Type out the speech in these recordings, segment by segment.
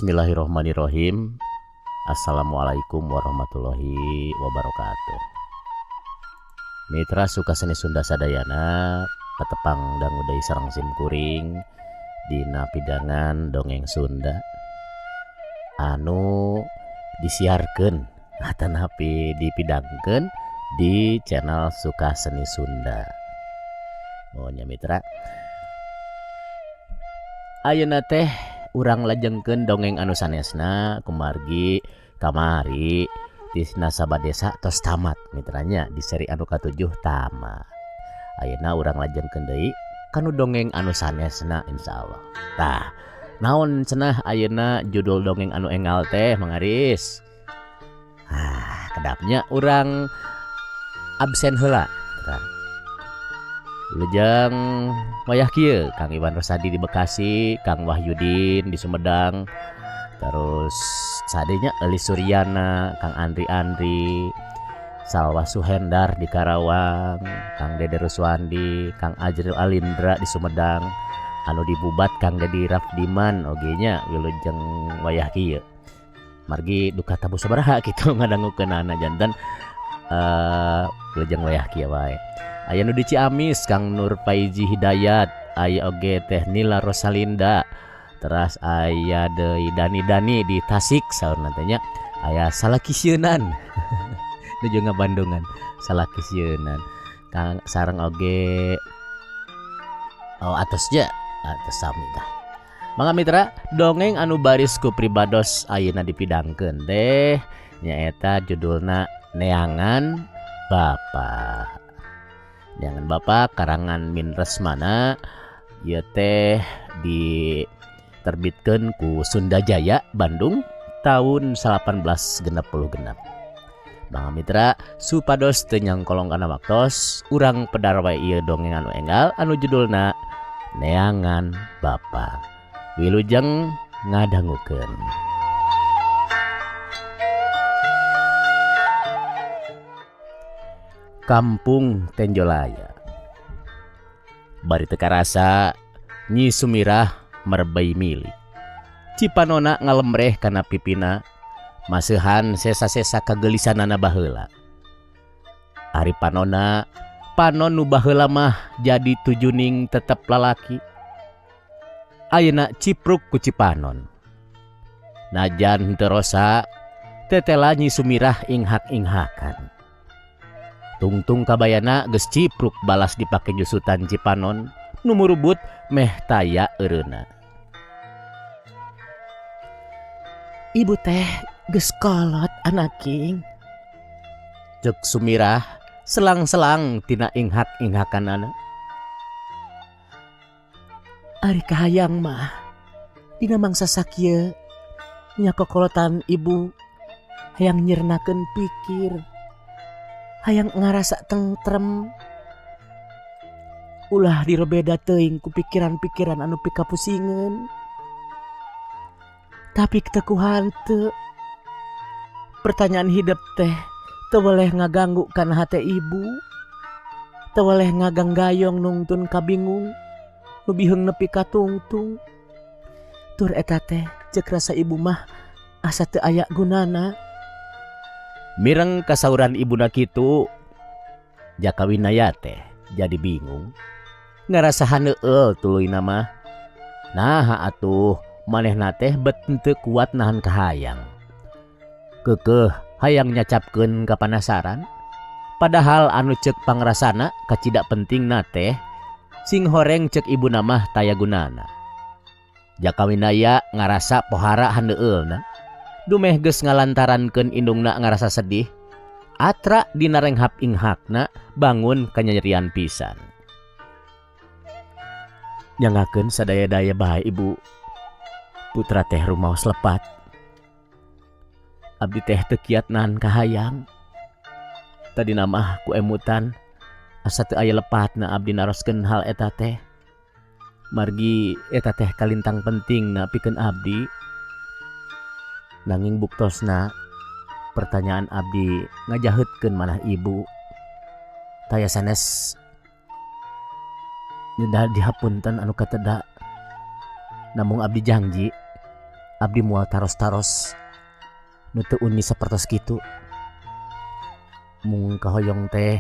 Bismillahirrahmanirrahim. Assalamualaikum warahmatullahi wabarakatuh. Mitra Sukaseni Sunda sadayana, patepang dangu deui sareng sim kuring dina pidangan dongeng Sunda anu disiarkeun atanapi dipidangkeun di channel Sukaseni Sunda. Oh nya mitra, ayeuna teh urang lajengkeun dongeng anu sanesna kumargi kamari Tisna Sabadesa tos tamat mitranya di seri anu katujuh tamat. Ayeuna urang lajengkeun deui kanu dongeng anu sanesna insyaallah. Tah, naon cenah ayeuna judul dongeng anu enggal teh Mang Aris? Ah, kedapnya urang absen heula. Tah. Wilujeng wayah kieu Kang Iwan Rosadi di Bekasi, Kang Wahyudin di Sumedang, terus sadenya Eli Suryana, Kang Andri Andri, Salwa Suhendar di Karawang, Kang Dede Ruswandi, Kang Ajril Alindra di Sumedang, anu dibubat Kang Dedi Rafdiman oge nya wilujeng wayah kieu. Margi duka tabuh sabaraha kitu ngadangukeunana janten wilujeng wayah kieu wae. Aya nu di Ciamis Kang Nur Faizi Hidayat, aya oge Teh Nila Rosalinda, teras aya deui Dani Dani di Tasik saurna teh nya, aya Salakisieunan. Nuju ngabandungan Salakisieunan. Kang sareng oge oh atos nya atos sami tah. Mangga mitra, dongeng anu baris ku pribados ayeuna dipidangkeun teh nyaeta judulna Neangan Bapa. Neangan Bapa karangan Min Resmana ieu teh diterbitkeun ku Sunda Jaya Bandung tahun 1866. Mangga mitra supados teu nyangkolong kana waktos urang pedar wae ieu dongeng anu enggal anu judulna Neangan Bapa. Wilujeng ngadangukeun. Kampung Tenjolaya. Bari teu karasa Nyi Sumirah merebei milik. Cipanona ngalemreh kana pipina, maseuhan sesa-sesa kagelisanana baheula. Ari panona, panon nu baheula mah jadi tujuning tetep lalaki. Ayeuna cipruk ku Cipanon. Najan henteu rosa, tetela Nyi Sumirah inghak-inghakan. Tungtung kabayana geus cipruk balas dipake nyusutan Cipanon nu murubut meh taya eureuna. Ibu teh geus kolot anaking. Ceuk Sumirah selang-selang tina inghak-inghakanana. Ari kahayang mah dina mangsa sakieu nya kokolotan ibu hayang nyirnakeun pikir, hayang ngarasa tentrem. Ulah dirobeda teuing ku pikiran-pikiran anu pikapusingeun. Tapi teu ku hanteu. Pertanyaan hidup teh teu weleh ngaganggu kana hate ibu. Teu weleh ngaganggayong nungtun kabingung nu biheung nepi ka tungtung. Tur eta teh ceuk rasa ibu mah asa teu aya gunana. Mireng kasauran ibuna kitu, Jaka Winaya teh jadi bingung. Ngarasa haneueul tuluyna mah. Naha atuh manehna teh bet henteu kuat nahan kahayang. Keukeuh hayang nyacapkeun kapanasaran. Padahal anu ceuk pangrasana kacida pentingna teh sing horeng ceuk ibuna mah taya gunana. Jaka Winaya ngarasa pohara haneueulna. Dumeh geus ngalantarankeun indungna ngarasa sedih, atra dina renghap inghakna bangun kanyerian pisan. Nyangakeun sadaya-daya bae ibu. Putra teh rumaos lepat. Abdi teh teu kiat nahan kahayang. Tadina mah ku emutan asa teu aya lepatna abdi naroskeun hal eta teh. Margi eta teh kalintang pentingna pikeun abdi. Nanging buktosna pertanyaan abdi ngajaheutkeun manah ibu. Taya sanes nyedah dihapunten anu kateda. Namung abdi janji Abdi moal taros-taros nu teu uning sapertos kitu. Mung kahoyong teh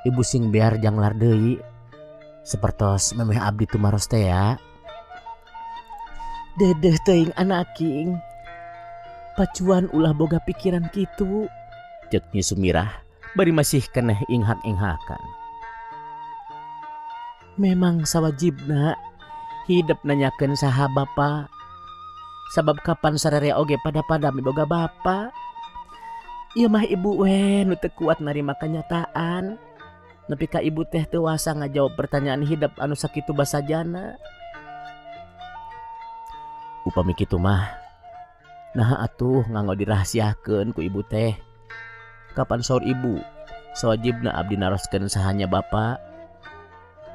ibu sing bear janglar deui sapertos memeh abdi tumaros teh ya. Dedeh teuing anaking. Pacuan ulah boga pikiran kitu. Cek Nyi Sumirah bari masih keneh inghak-inghakan. Memang sawajibna hidep nanyakeun saha bapa. Sabab kapan sararea oge pada-pada miboga bapa. Ieu mah ibu we nu teu kuat narima kanyataan. Nepi ka ibu teh teu wasa ngajawab pertanyaan hidep anu sakitu basajana. Upami kitu mah naha atuh nganggo dirahasiakeun ku ibu teh. Kapan saur ibu sawajibna abdi naroskeun sahanya bapa.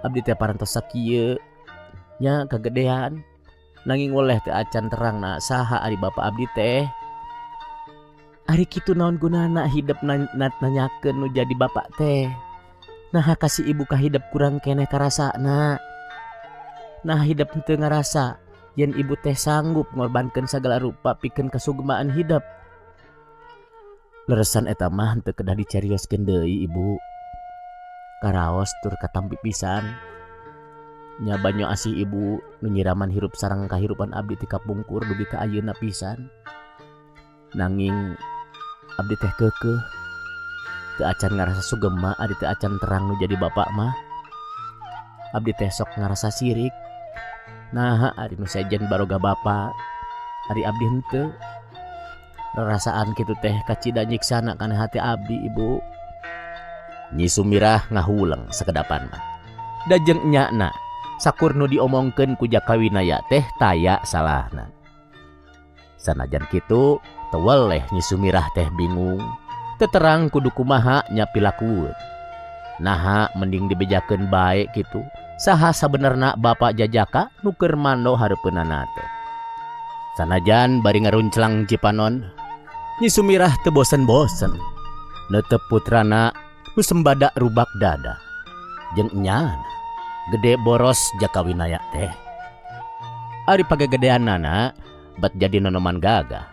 Abdi teh parantos sakieu nya kagedean nanging weleh teu acan terangna saha ari bapa abdi teh. Ari kitu naon gunana hidep nanyakeun nu jadi bapa teh. Naha kasih ibu ka hidep kurang keneh karasana. Nah hidep teu ngarasa yen ibu teh sanggup ngorbankeun sagala rupa pikeun kasugemaan hidep. Leresan eta mah henteu kedah dicarioskeun deui ibu. Karaos tur katampi pisan. Nya banyo asih ibu nu nyiraman hirup sareng kahirupan abdi ti kapungkur dugi ka ayeuna pisan. Nanging abdi teh keukeuh teu acan ngarasa sugema ari teu acan terang nu jadi bapak mah. Abdi teh sok ngarasa sirik. Naha ari nu sejen baroga bapa, ari abdi henteu. Rarasaan kitu teh kacida nyiksana kana hati abdi ibu. Nyi Sumirah ngahuleng sakedapan mah. Da jeung enyana sakur nu diomongkeun ku Jaka Winaya teh taya salahna. Sanajan kitu teu weleh Nyi Sumirah teh bingung. Teu terang kudu kumaha nya pilakueun. Naha mending dibejakeun bae kitu. Saha sabenerna bapa Jajaka nu keur mando hareupeunana teh. Sanajan bari ngarunclang Cipanon, Nyi Sumirah teu bosen-bosen neuteup putrana nu sembada rubak dada. Jeung enyana gede boros Jaka Winaya teh. Ari pagegedeanana bet jadi nonoman gagah.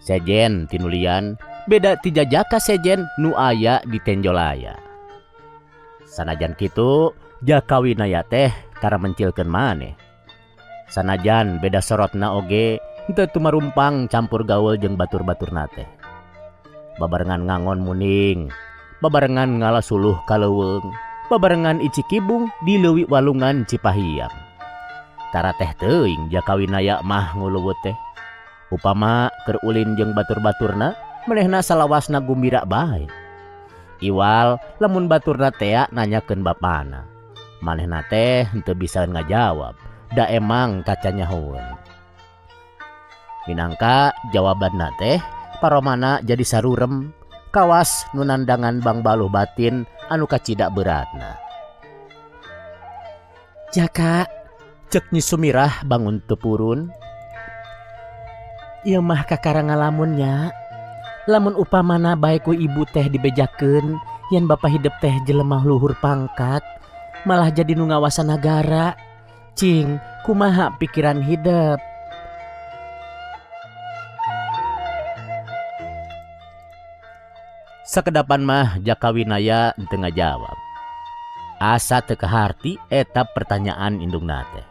Sejen tinulian beda ti Jajaka sejen nu aya di Tenjolaya. Sanajan kitu Jaka Winaya teh tara mencilkeun maneh. Sanajan beda sorotna oge henteu tumarumpang campur gaul jeung batur-baturna teh. Babarengan ngangon muning, babarengan ngala suluh ka leuweung, babarengan icikibung di leuwi walungan Cipahiang. Tara teh teuing Jaka Winaya mah nguluwut teh. Upama keur ulin jeung batur-baturna, manehna salawasna gumbira bae. Iwal lamun baturna tea nanyakeun bapana. Manehna teh henteu bisa ngajawab, da emang kacanyahoeun. Minangka jawabanna teh paromana jadi sarurem, kawas nu nandangan bangbaluh batin anu kacida beratna. Jaka, cek Nyi Sumirah bangun teu purun. Ieu mah kakara ngalamunnya. Lamun upamana bae ku ibu teh dibejakeun yen bapa hidep teh jelema luhur pangkat, malah jadi nu ngawasa nagara. Cing, kumaha pikiran hidep? Sakedapan mah Jaka Winaya henteu ngajawab. Asa teu kaharti eta pertanyaan indungna teh.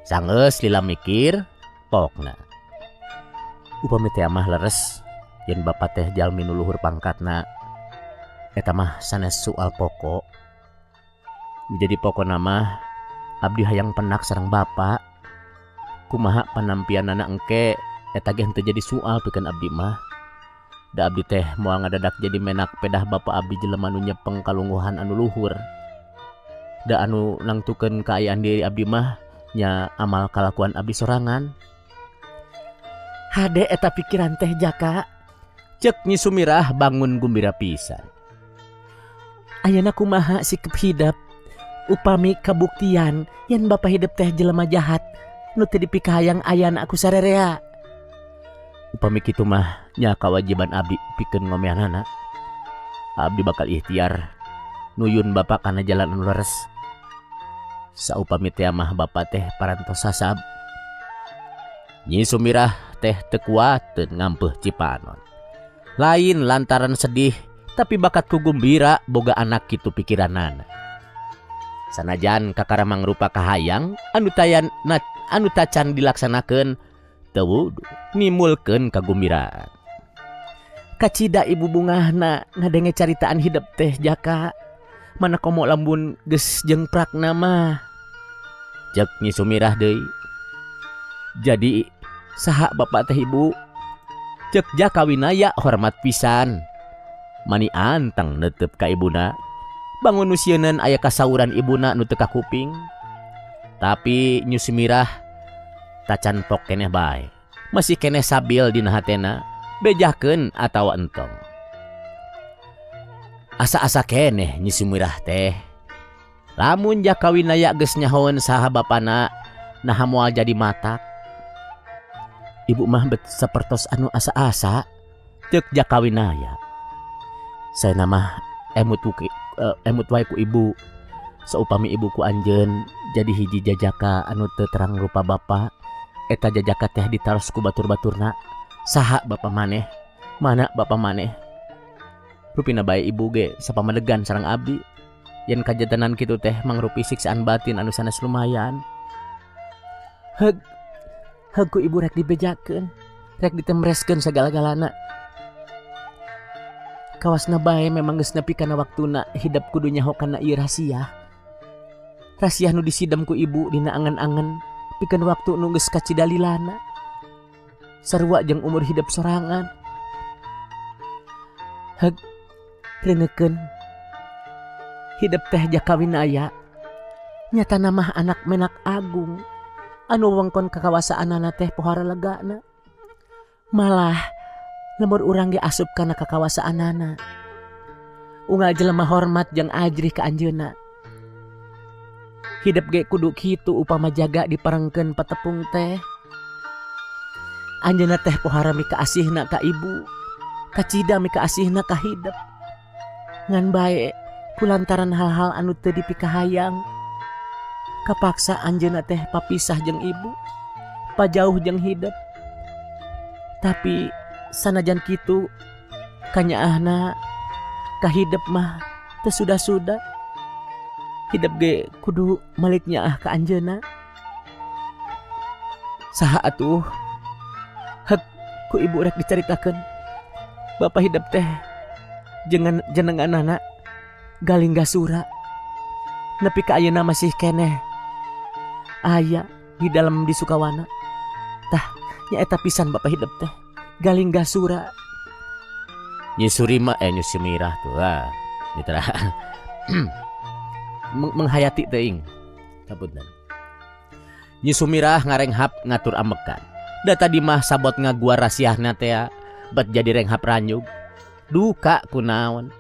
Sanggeus lila mikir, pokna. Upami teh mah leres yen bapa teh jalmi nu luhur pangkatna, eta mah sanes soal pokok. Jadi pokona mah abdi hayang penak sareng bapa. Kumaha panampianana engke eta ge henteu jadi soal pikeun abdi mah. Da abdi teh moal ngadadak jadi menak pedah bapa abdi jelema nu nyepeng kalungguhan anu luhur. Da anu nangtukeun kaayaan diri abdi mah nya amal kalakuan abdi sorangan. Hade eta pikiran teh Jaka. Cek Nyi Sumirah bangun gumbira pisan. Ayeuna kumaha sikep hidep upami kabuktian yen bapa hidep teh jelema jahat nu teu dipikahayang ayana aku sarerea. Upami kitu mah nya kawajiban abdi pikeun ngomeanana. Abdi bakal ikhtiar nuyun bapa kana jalan anu leres. Saupami teh mah bapa teh parantos sasab. Nyi Sumirah teh teu kuateun ngampeuh cipanon. Lain lantaran sedih tapi bakat ku gumbira boga anak kitu pikiranana. Sanajan kakara mangrupa kahayang anu tayan anu tacan dilaksanakeun teu wudu nimbulkeun kagumbiraan. Kacida ibu bungahna ngadenge caritaan hidep teh Jaka. Mana komo lamun geus jeung prakna mah. Cek Nyi Sumirah deui. Jadi saha bapak teh ibu? Cek Jaka Winaya hormat pisan. Mani anteng neuteup ka ibuna. Bangun nu sieuneun aya kasauran ibuna nu teu kakuping. Tapi Nyi Sumirah tacan pok keneh bae. Masih keneh sabil dina hatena, bejakeun atawa entong. Asa-asa keneh Nyi Sumirah teh. Lamun Jaka Winaya geus nyahoeun saha bapana, naha moal jadi matak. Ibu mah bet sapertos anu asa-asa, ceuk Jaka Winaya. Saena mah emut emut wae ku ibu. Saupami ibu ku anjeun jadi hiji jajaka anu teu terang rupa bapa, eta jajaka teh ditaros ku batur-baturna, saha bapa maneh? Mana bapa maneh? Rupina bae ibu ge sapamadegan sareng abdi. Yen kajantenan kitu teh mangrupi siksaan batin anu sanes lumayan. Heug, heug ku ibu rek dibejakeun, rek ditemreskeun sagala-galana. Kawasna bae memang geus nepi kana waktuna hidep kudu nyaho kana ieu rahasia. Rahasia nu disidem ku ibu dina angen-angen pikeun waktu nu geus kacida lilana. Sarua jeung umur hidep sorangan. Heug, reuneukeun. Hidep teh Jaka Winaya. Nyatana mah anak menak agung. Anu wewengkon kakawasaanana teh pohara legana. Malah lembur urang ge asup kana kakawasaanana. Unggal jelema hormat jeung ajrih ka anjeunna. Hidep ge kudu kitu upama jaga diparengkeun patepung teh. Anjeunna teh pohara mikaasihna ka ibu, kacida mikaasihna ka hidep. Ngan bae kulantaran hal-hal anu teu dipikahayang, kapaksa anjeunna teh papisah jeung ibu, pajauh jeung hidep. Tapi sanajan kitu kanyaahna ka hidep mah teu suda-suda. Hidep ge kudu malik nyaah ka anjeunna. Saha atuh? Heug, ku ibu rek dicaritakeun. Bapa hidep teh jenengan jenenganana Galinggasura. Nepi ka ayeuna masih keneh aya di dalam di Sukawana. Tah, nyaeta pisan bapa hidep teh Galinggasura. Nyi Surima Nyi Sumirah tuh ah. Mitra. Menghayati teuing. Hapunten. Nyi Sumirah ngarenghap ngatur amekan. Da tadi mah sabot ngaguar rasiahna teh bet jadi renghap ranyug. Duka kunaon.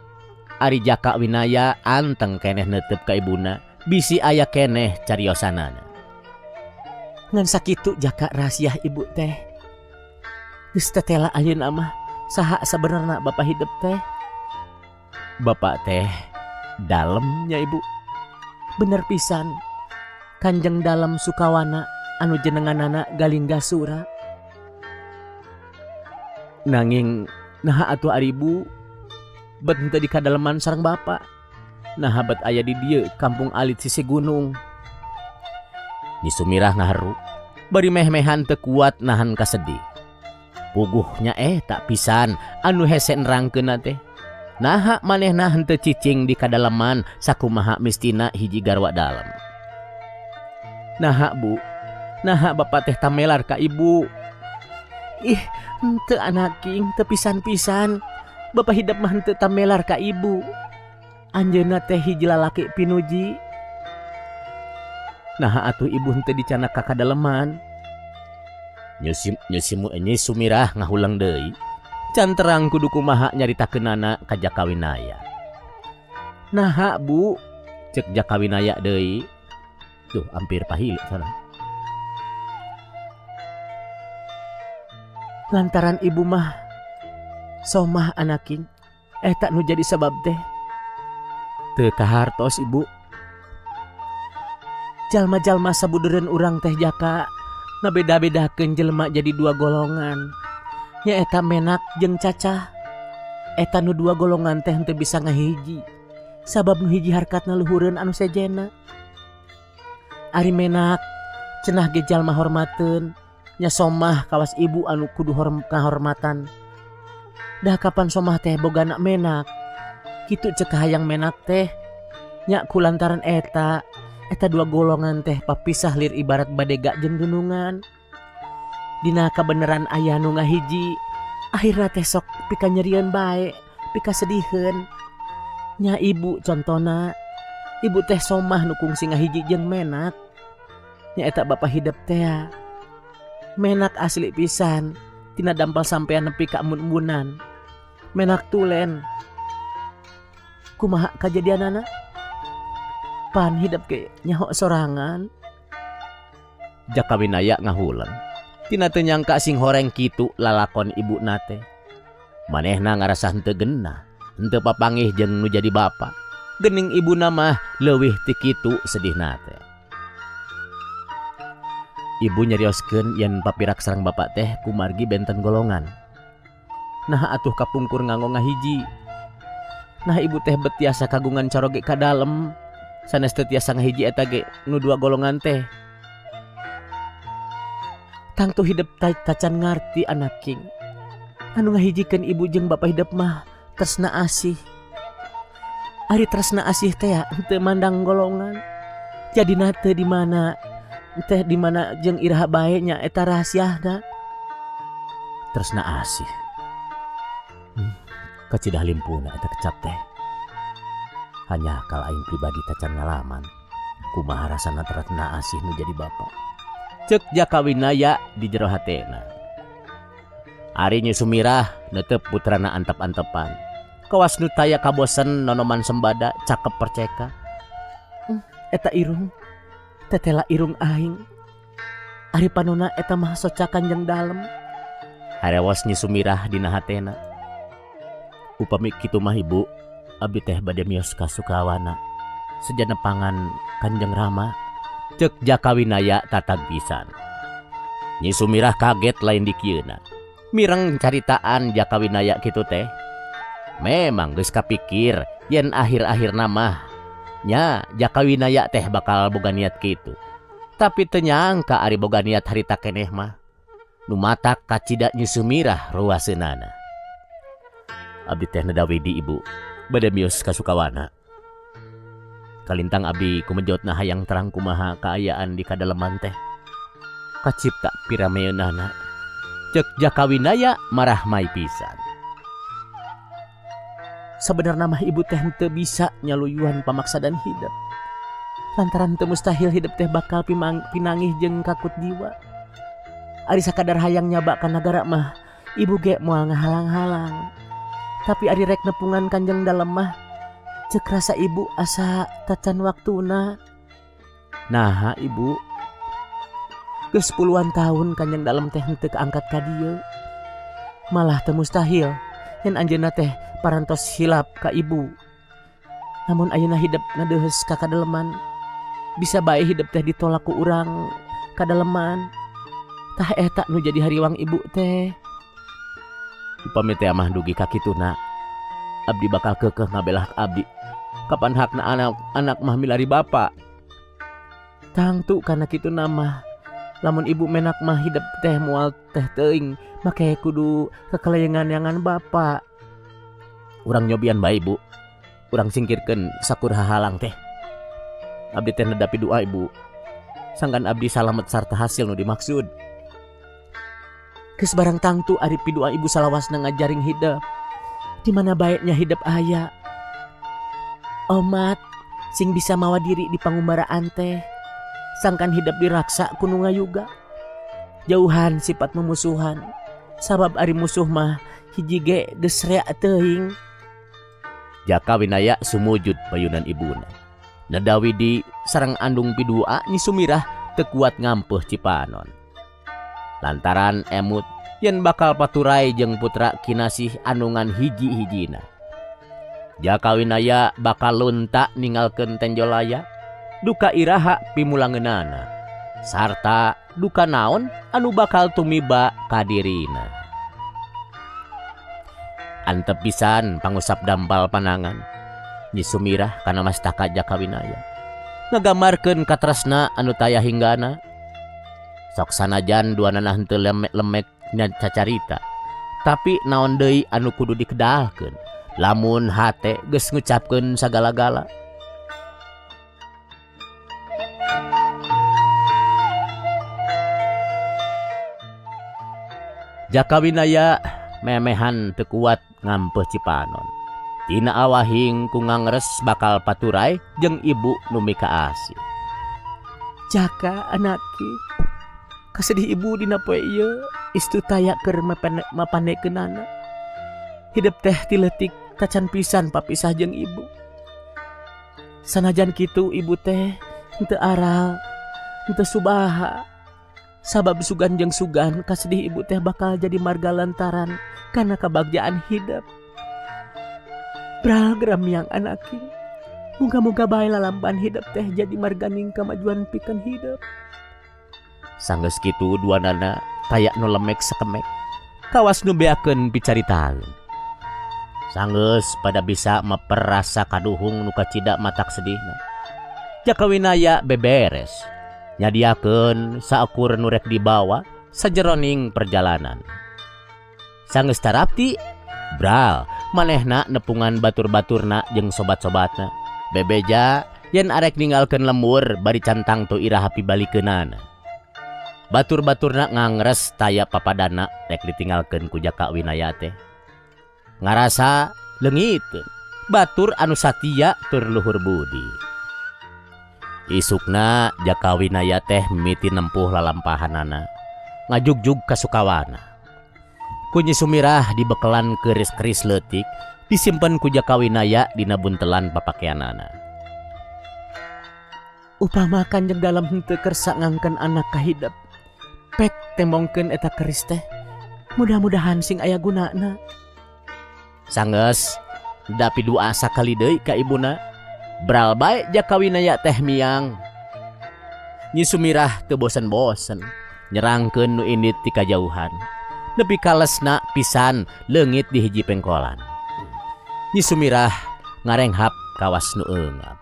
Ari Jaka Winaya anteng keneh neuteub ka ibuna, bisi aya keneh cariosanana. Ngan sakitu Jaka rahasiah ibu teh. Geus tetela ayeuna mah saha sabenerna bapa hidep teh. Bapak teh dalemnya ibu. Bener pisan. Kanjeng Dalem Sukawana anu jenenganana Galinggasura. Nanging naha atuh ari ibu bet henteu di kadaleman sareng bapa. Naha bet aya di dieu kampung alit sisi gunung. Nyi Sumirah ngaharu bari meh-mehan teu kuat nahan kasedih. Puguhnya tak pisan anu hese nerangkeunna teh. Naha manehna henteu cicing di kadaleman sakumaha mistina hiji garwa dalem. Naha bu, naha bapak teh tamelar ka ibu. Ih, henteu anaking, teu pisan-pisan. Bapak hidep mah henteu tamelar ka ibu. Anjeunna teh hiji lalaki pinuji. Naha atuh ibu henteu dicanak ka kadaleman. Nyi Sumirah ngahulang deui. Can terang kudu kumaha nyaritakeunana ka Jaka Winaya. Naha bu, cek Jaka Winaya deui. Tuh hampir pahili sana. Lantaran ibu mah somah anaking, eta nu jadi sabab teh. Teu kahartos ibu. Jalma-jalma sabudereun urang teh Jaka Ngabeda-bedakeun jelema jadi dua golongan, nyaeta menak jeung cacah. Eta nu dua golongan teh henteu bisa ngahiji, sabab nu hiji harkatna luhureun anu sejenna. Ari menak cenah ge jalma hormateun, nya Somah kawas ibu anu kudu ngahormatan. Dah kapan Somah teh bogana menak? Kitu cek kahayang menak teh. Nya kulantaran eta, eta dua golongan teh papisah lir ibarat badega jeung gunungan. Dina kabeneran aya nu ngahiji, akhirna teh sok pikanyerieun bae, pikasediheun. Nya ibu contona, ibu teh Somah nu kungsi ngahiji jeung menak. Nya eta bapa hidep teh. Menak asli pisan, tina dampal sampean nepi ka embun-embunan. Menak tulen. Kumaha kajadianana? Pan hidep ge nyaho sorangan. Jaka Winaya ngahuleng. Tina teu nyangka sing horeng kitu lalakon ibuna teh. Manehna ngarasa henteu genah, henteu papanggih jeung nu jadi bapa. Geuning ibuna mah leuwih ti kitu sedihna teh. Ibu nyarioskeun yen papirak sareng bapa teh kumargi benten golongan. Nah atuh kapungkur nganggo ngahiji. Nah ibu teh bet tiasa kagungan caroge ka dalem, sanes teu tiasa ngahiji eta ge nu dua golongan teh. Tangtu hidep tacan ngarti anak king. Anu ngahijikeun ibu jeung bapa hidep mah tresna asih. Ari tresna asih teh henteu mandang golongan. Jadina teu di mana teh di mana jeung iraha bae nya eta rahasiana. Tresna asih. Kacidah limpuna eta kecap teh. Hanya kal aing pribadi tacan ngalaman. Kumaha rasana tresna asih nu jadi bapa. Cek Jaka Winaya di jero hatena. Ari Nyi Sumirah neuteup putrana antep-antepan. Kawas nu taya kabosen nonoman sembada cakep perceka. Eta irung tetela irung aing. Ari panona eta mah soca Kanjeng Dalem. Harewos Nyi Sumirah dina hatena. Upami kitu mah ibu, abdi teh bade mios ka Sukawana. Sejana pangan Kanjeng Rama. Cek Jaka Winaya tatag pisan. Nyi Sumirah kaget lain dikieuna. Mireng caritaan Jaka Winaya kitu teh. Memang geus kapikir yen akhir-akhirna mah nya Jaka Winaya teh bakal boga niat kitu. Tapi teu nyangka ari boga niat harita keneh mah. Nu matak kacida Nyi Sumirah ruaseunana. Abdi teh nedawidi ibu bade mios ka Sukawana. Kalintang abdi kumejotna hayang terang kumaha kaayaan di kadaleman teh. Kacipta pirameunana. Cek Jaka Winaya marahmai pisan. Sabenerna mah ibu teh henteu bisa nyaluyuan pamaksadan hidep. Lantaran teu mustahil hidep teh bakal pinangih jeung kakut jiwa. Ari sakadar hayang nyaba ka nagara mah ibu ge moal ngahalang-halang. Tapi ari rek nepungan Kanjeng Dalem mah cek rasa ibu asa tacan waktuna. Naha ibu? Geus puluhan tahun Kanjeng Dalem teh henteu kaangkat ka dieu. Malah teu mustahil yen anjeunna teh parantos hilap ka ibu. Namun ayeuna hidep ngadeuheus ka kadaleman. Bisa bae hidep teh ditolak ku urang kadaleman. Tah eta nu jadi hariwang ibu teh. Upami teh mah dugi ka kituna, abdi bakal keukeuh ngabelah abdi. Kapan hakna anak mah milari bapa. Tangtu kana kituna mah. Lamun ibu menak mah hidep teh moal teh teuing make kudu kekelayangan-yangan bapa. Urang nyobian bae ibu. Urang singkirkeun sakur hahalang teh. Abdi teh nedapi doa ibu. Sangkan abdi salamet sarta hasil nu dimaksud. Geus barang tangtu ari pidoa ibu salawasna ngajaring hidep. Di mana baiknya hidep aya. Omat sing bisa mawa diri di pangumbaraan teh. Sangkan hidep diraksa ku nu ngayuga. Jauhan sifat memusuhan. Sabab ari musuh mah hiji ge geus rea teuing. Jaka Winaya sumujud payunan ibuna. Nedawidi sareng andung pidua Nyi Sumirah teu kuat ngampeuh cipanon. Lantaran emut yen bakal paturai jeung putra kinasih anu ngan hiji-hijina. Jaka Winaya bakal lunta ninggalkeun Tenjolaya, duka iraha pimulangeunana. Sarta duka naon anu bakal tumiba ka dirina. Antep pisan pangusap dampal panangan. Nyi Sumirah kana mastaka Jaka Winaya. Ngagambarkeun katresna anu taya hinggana. Sok sanajan duanana henteu lemek nya cacarita. Tapi naon deui anu kudu dikedalkeun lamun hate geus ngucapkeun sagala-gala. Jaka Winaya memehan teu kuat ngampeuh cipanon. Tina awahing ku ngangres bakal paturai jeung ibu nu mikaasih. Jaka anaki, kasedih ibu dina poe ieu istu taya keur mapanekeunana. Hidup teh ti leutik tacan pisan papisah jeung ibu. Sanajan kitu ibu teh henteu aral, henteu subaha. Sabab sugan jeung sugan kasedih ibu teh bakal jadi marga lantaran kana kabagjaan hidup. Bral geramiang anaki. Muga-muga bae lalamban hidup teh jadi marganing kamajuan pikeun hidup. Sanggeus kitu duanana taya nu lemek sakemek. Kawas nu beakeun picaritaeun. Sanggeus pada bisa maperasa kaduhung nu kacida matak sedihna. Jaka Winaya beberes. Nyadiakeun saukur nu rek dibawa sajeroning perjalanan. Sanggeus tarapti, bral manehna nepungan batur-baturna jeung sobat-sobatna. Bebeja yen arek ninggalkeun lembur bari cantang tu iraha pibalikeunana. Batur-baturna ngangres taya papadana rek ditinggalkeun ku Jaka Winaya teh. Ngarasa leungiteun batur anu satia tur luhur budi. Isukna Jaka Winaya teh mimiti nempuh lalampahanana, ngajugjug ka Sukawana. Ku Nyi Sumirah dibekelan keris-keris leutik disimpen ku Jaka Winaya dina buntelan papakeanana. Upama Kanjeng Dalem henteu kersa ngangkeun anak ka hidep, pek tembongkeun eta keris teh. Mudah-mudahan sing aya gunana. Sanggeus dapi doa sakali deui ka ibuna, bral bae Jaka Winaya teh miang. Nyi Sumirah teu bosen-bosen nyerangkeun nu indit ti kajauhan. Nepi kalesna pisan leungit di hiji pengkolan. Nyi Sumirah ngarenghap kawas nu eungap.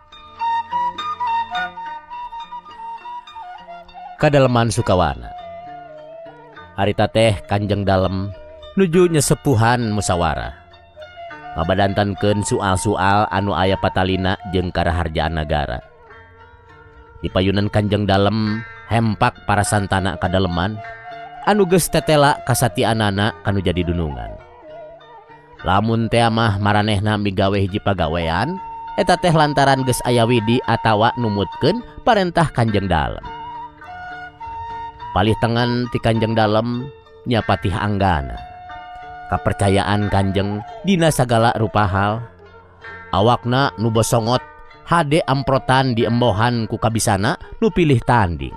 Kadaleman Sukawana. Harita teh Kanjeng Dalem nuju nyesepuhan musyawarah. Ngabadantankeun soal-soal anu aya patalina jeung karaharjaan nagara. Di payunan Kanjeng Dalem hempak para santana kadaleman anu geus tetela kasatianana kanu jadi dunungan. Lamun teh mah maranehna migawe hiji pagawean, eta teh lantaran geus aya widi atawa numutkeun parentah Kanjeng Dalem. Palih tengen ti Kanjeng Dalem nya Patih Anggana. Kapercayaan Kanjeng dina sagala rupa hal. Awakna nu bosongot hade amprotan diembohan ku kabisana nu pilih tanding.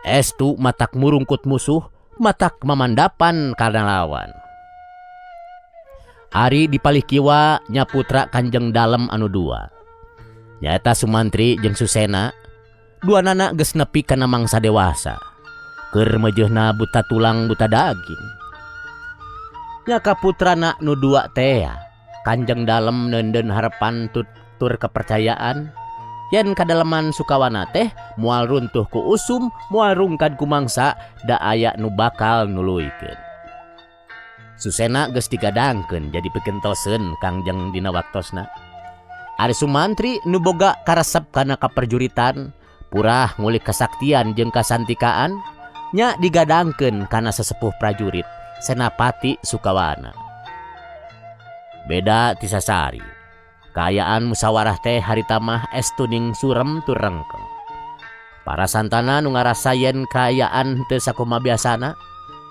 Estu matak murungkut musuh, matak mamandapan kana lawan. Ari di palih kiwa nya putra Kanjeng Dalem anu dua. Nyaeta Sumantri jeung Susena, duanana geus nepi kana mangsa dewasa. Keur meujeuhna buta tulang buta daging. Nya kaputrana nu dua tea, Kanjeng Dalem neundeun harepan tutur kepercayaan. Yen kadaleman Sukawana teh moal runtuh ku usum, moal rungkad ku mangsa, da aya nu bakal nuluykeun. Susena geus digadangkeun jadi pikentoseun Kangjeng dina waktosna. Ari Sumantri nu boga karesep kana kaperjuritan, purah ngulik kasaktian jeung kasantikaan, nya digadangkeun kana sesepuh prajurit Senapati Sukawana. Beda ti sasari. Kaayaan musyawarah teh harita mah estuning surem tur rengkeng. Para santana nu ngarasa yen kaayaan teu sakumaha biasana,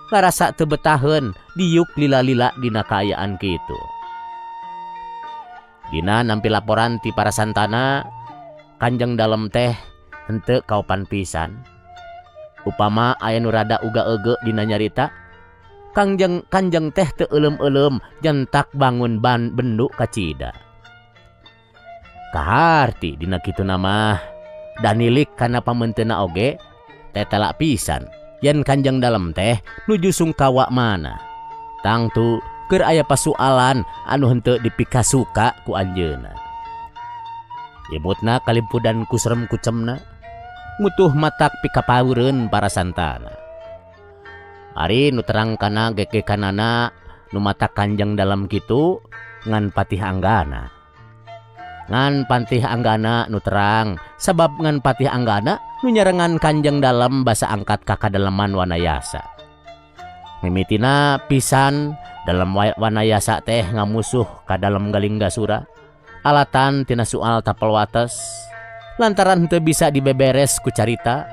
ngarasa teu betaheun diuk lila-lila dina kaayaan kitu. Dina nampi laporan ti para santana, Kanjeng Dalem teh henteu kaopan pisan. Upama aya nu rada uga-euge dina nyarita, Kanjeng teh teu euleum-euleum jentak bangun ban bendu kacida. Kaharti dina kitu mah danilik kana pamenteuna oge Tetela pisan yen Kanjeng Dalem teh nuju sungkawa mana. Tangtu keur aya pasualan anu henteu dipikasuka ku anjeunna. Imutna kalimpudan ku serem kucemna, ngutuh matak pikapaureun para santana. Ari nu terang kana gegekanana nu matak Kanjeng Dalem kitu ngan Patih Anggana. Ngan Patih Anggana nu terang sabab ngan Patih Anggana nu nyarengan Kanjeng Dalem basa angkat ka kadaleman Wanayasa. Mimitina pisan Dalem Wanayasa teh ngamusuh ka Dalem Galinggasura alatan tina soal tapel wates lantaran henteu bisa dibeberes ku carita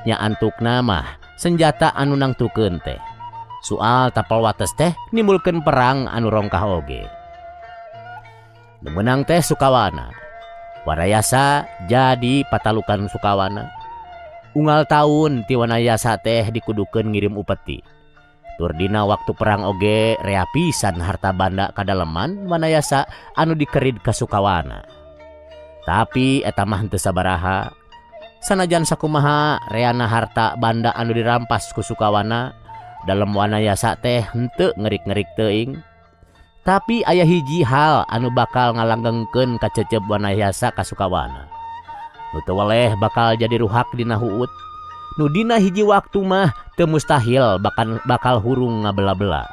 nya antukna mah senjata anu nangtukeun teh. Soal tapel wates teh nimbulkeun perang anu rongkah oge. Nu meunang teh Sukawana. Wanayasa jadi patalukan Sukawana. Unggal taun ti Wanayasa teh dikudukeun ngirim upeti. Tur dina waktu perang oge rea pisan harta banda kadaleman Wanayasa anu dikerid ka Sukawana. Tapi eta mah henteu sabaraha. Sanajan sakumaha reana harta banda anu dirampas ku Sukawana, Dalem Wanayasa teh henteu ngerik-ngerik teuing. Tapi aya hiji hal anu bakal ngalanggengkeun kacecep Wanayasa ka Sukawana. Nu teu weleh bakal jadi ruhak dina huut. Nu dina hiji waktu mah teu mustahil bahkan bakal hurung ngabela-bela.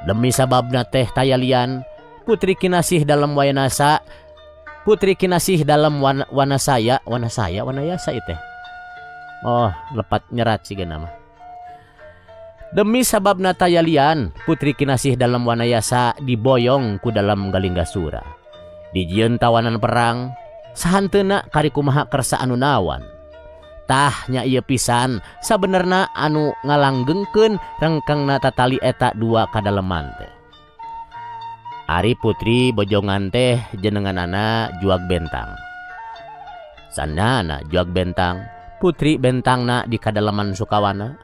Demi sababna teh tayalian Putri Kinasih Dalem Wanayasa, Putri Kinasih Dalem Wanasaya, Wanasaya, Wanayasa ieu teh. Oh, lepat nyerat sigana mah. Demi sababna tayalian Putri Kinasih Dalem Wanayasa diboyong ku Dalem Galinggasura. Dijieun tawanan perang, sahanteuna kari kumaha kersa anu nawan. Tah nya ieu pisan sabenerna anu ngalanggengkeun rengkengna tatali eta dua kadaleman teh. Ari putri bojongan teh jenenganana Juag Bentang. Sanana Juag Bentang, putri Bentangna di kadaleman Sukawana.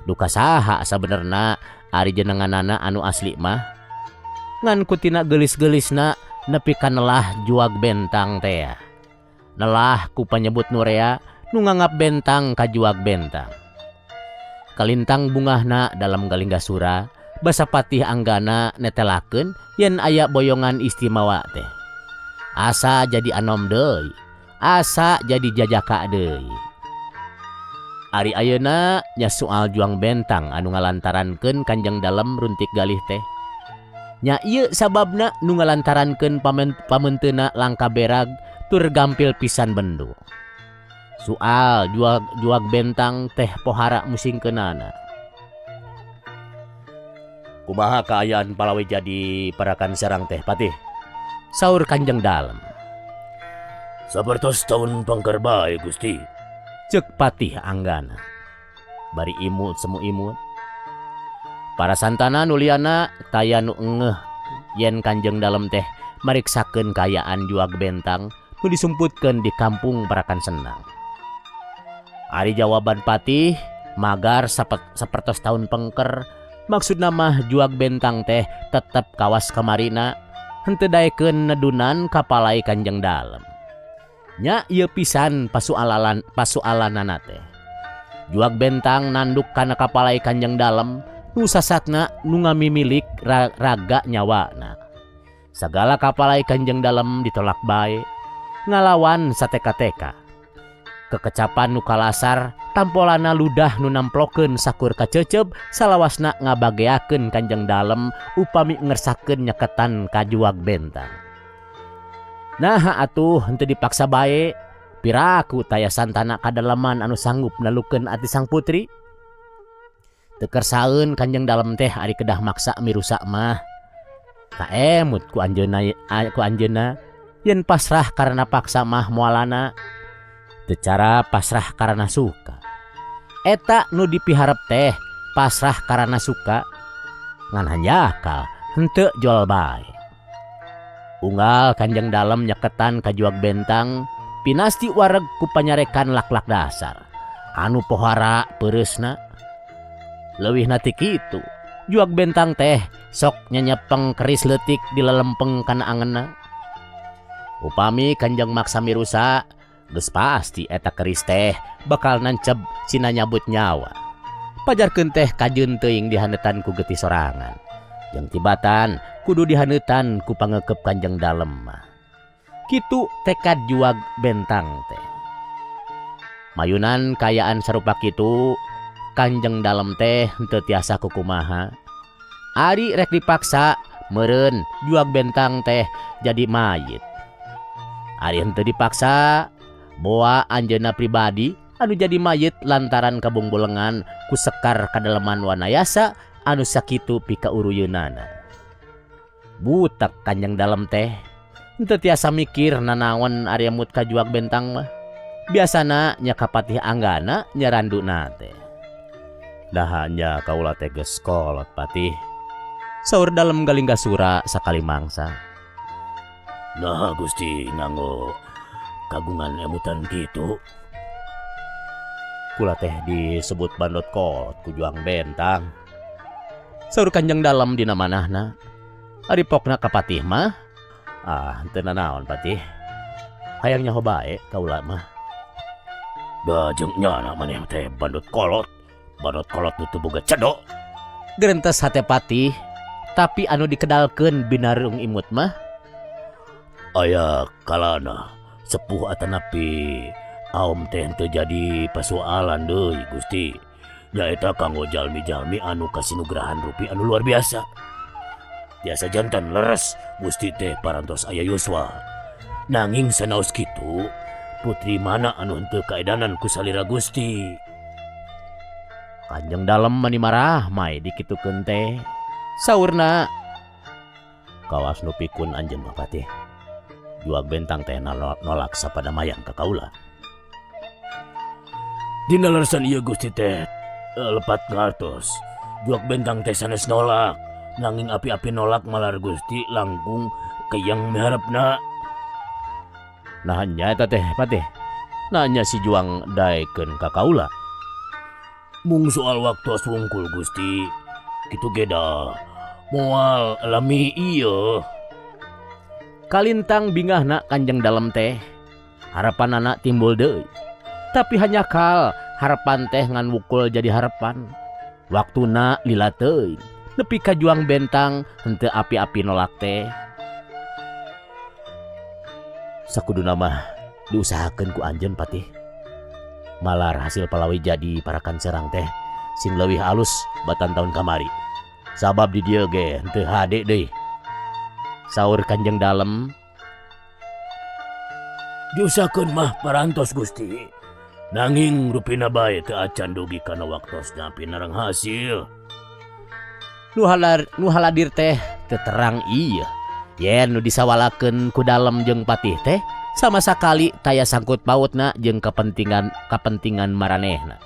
Duka saha sabenerna ari jenenganana anu asli mah. Ngan kutina geulis-geulisna nepi ka nelah Juag Bentang teh. Nelah ku panyebut nurea nu nganggap Bentang ka Juag Bentang. Kalintang bungahna Dalem Galinggasura, basa Patih Anggana netelakeun yen aya boyongan istimewa teh. Asa jadi anom deui, asa jadi jajaka deui. Ari ayeuna nya soal Juang Bentang anu ngalantarankeun Kanjeng Dalem runtik galih teh. Nya ieu sababna nu ngalantarankeun pamenteuna langka berag tur gampil pisan bendu. Soal Juag Bentang teh pohara musingkeunana. Kumaha kaayaan palawija di Parakan Serang teh Patih? Saur Kanjeng Dalem. Sapertos taun pangkar bae Gusti. Ceuk Patih Anggana. Bari imut semu imut. Para santana nuliana taya nu engeuh yen Kanjeng Dalem teh mariksakeun kaayaan Juag Bentang nu disumputkeun di kampung Parakan Senang. Ari jawaban Patih magar sapertos taun pengker, maksudna mah Juag Bentang teh tetep kawas kamarina henteu daekeun nedunan kapalai Kanjeng Dalem. Nya ieu pisan pasualanana teh. Juag Bentang nanduk kana kapalai Kanjeng Dalem nu sasatna nu ngamimilik raga nyawana. Sagala kapalai Kanjeng Dalem ditolak bae, ngalawan sateka-teka. Kekecapan nu kalasar tampolana ludah nu namplokeun sakur kaceceb salawasna ngabageakeun Kanjeng Dalem upami ngersakeun nyeketan ka Juag Bentang. Naha atuh henteu dipaksa bae, piraku taya santana kadaleman anu sanggup nalukeun ati sang putri. Teu kersaeun Kanjeng Dalem teh ari kedah maksa mirusa mah. Kaemut ku anjeunna yen pasrah karena paksa mah moalana. Teu cara pasrah karena suka. Eta nu dipiharep teh pasrah karena suka. Ngan hanjakal henteu jol bae. Unggal Kanjeng Dalem nyeketan ka Juag Bentang pinasti wareg ku panyarekan lak-lak dasar. Anu pohara peureusna. Leuwihna ti kitu, Juag Bentang teh sok nyanyepeng keris leutik dilelempeng kana angenna. Upami Kanjeng maksa mirusa Geus pasti eta keris teh bakal nanceb cina nyabut nyawa. Pajarkeun teh kajeun teuing dihaneutan ku getih sorangan. Jeung tibatan kudu dihaneutan ku pangeukeub Kanjeng Dalem mah. Kitu tekad Juag Bentang teh. Mayunan kaayaan sarupa kitu, Kanjeng Dalem teh henteu tiasa kukumaha. Ari rek dipaksa meureun Juag Bentang teh jadi mayit. Ari henteu dipaksa boa anjeunna pribadi anu jadi mayit lantaran kabungbulengan ku sekar kadaleman Wanayasa anu sakitu pikauruyeunana. Butak Kanjeng Dalem teh henteu tiasa mikir nanaon ari emut ka Juag Bentang mah. Biasana nya ka Patih Anggana nyaranduna teh. Daha nya kaula teh geus kolot Patih. Saur Dalem Galinggasura sakali mangsa. Nah Gusti nganggo kagungan emutan kitu. Kula teh disebut bandot kolot ku Juang Bentang. Saur Kanjeng Dalem dina manahna. Ari pokna ka Patih mah, ah teu nanaon Patih. Hayang nyaho bae kaula mah. Da jeung nyana maneh teh bandot kolot. Bandot kolot nu teu boga cedok. Gerentes hate Patih, tapi anu dikedalkeun binarung imut mah aya kalana sepuh atanapi aom teh teu jadi pasoalan deui Gusti. Nyaeta kanggo jalmi-jalmi anu kasinugrahan rupi anu luar biasa. Tiasa jantan leres Gusti teh parantos aya yuswa. Nanging sanaos kitu putri mana anu henteu kaedanan ku salira Gusti. Kanjeng Dalem mani marah mai dikitukeun teh. Saurna kawas nu pikun anjeun mah Patih. Juag Bentang teh nolak sapadamayan ka kaula. Dina leresan ieu Gusti teh lepat ngartos. Juag Bentang teh sanes nolak, nanging api-api nolak malar Gusti langkung keyang miharepna. Nah nya eta teh Patih. Nanya si Juang daekeun ka kaula. Mung soal waktu wungkul Gusti, kitu ge da moal lami ieu. Kalintang bingahna Kanjeng Dalem teh. Harapanana timbul deui. Tapi hanyakal harapan teh ngan wukul jadi harapan. Waktuna lila teuing. Nepi ka Juang Bentang henteu api-api nolak teh. Sakuduna mah diusahakeun ku anjeun Patih. Malar hasil palawi jadi parakan serang teh sing leuwih alus batan tahun kamari. Sabab di dieu ge henteu hade deui. Saur Kanjeng Dalem, diusahakeun mah parantos Gusti. Nanging rupina bae teu acan dugi kana waktosna pinarang hasil. Nu haladir teh teu terang ieu. Yen nu disawalakeun ku Dalem jeung Patih teh sama sakali taya sangkut pautna jeung kepentingan maranehna.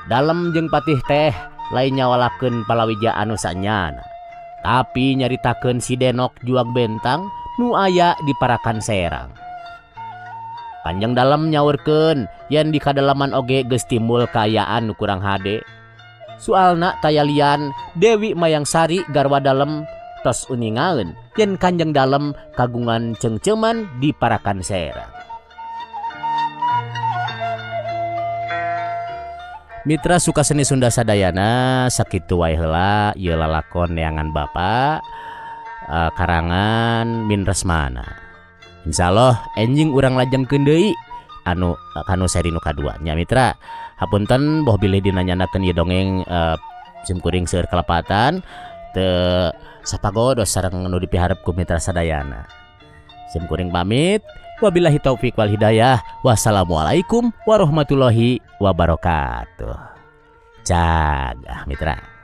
Dalem jeung Patih teh lain nyawalakeun palawija anu sanyana, tapi nyaritakeun si Denok Juang Bentang nu aya di Parakan Serang. Kanjeng Dalem nyaurkeun yen di kadaleman oge geus timbul kaayaan nu kurang hade. Soalna taya lian Dewi Mayangsari garwa dalem tos uningaeun yen Kanjeng Dalem kagungan ceungceuman di Parakan Serang. Mitra Sukaseni Sunda sadayana sakitu wae heula ieu lalakon neangan Bapak karangan Min Resmana. Insyaallah enjing urang lajengkeun deui anu kanu seri nu kadua nya mitra. Hapunten boh bilih dinanyanakeun ieu dongeng sim kuring seueur kalepatan teu sapagodos sareng nu dipiharep ku mitra sadayana. Sim kuring pamit. Wabillahi taufik wal hidayah. Wassalamualaikum warahmatullahi wabarakatuh. Cagah mitra.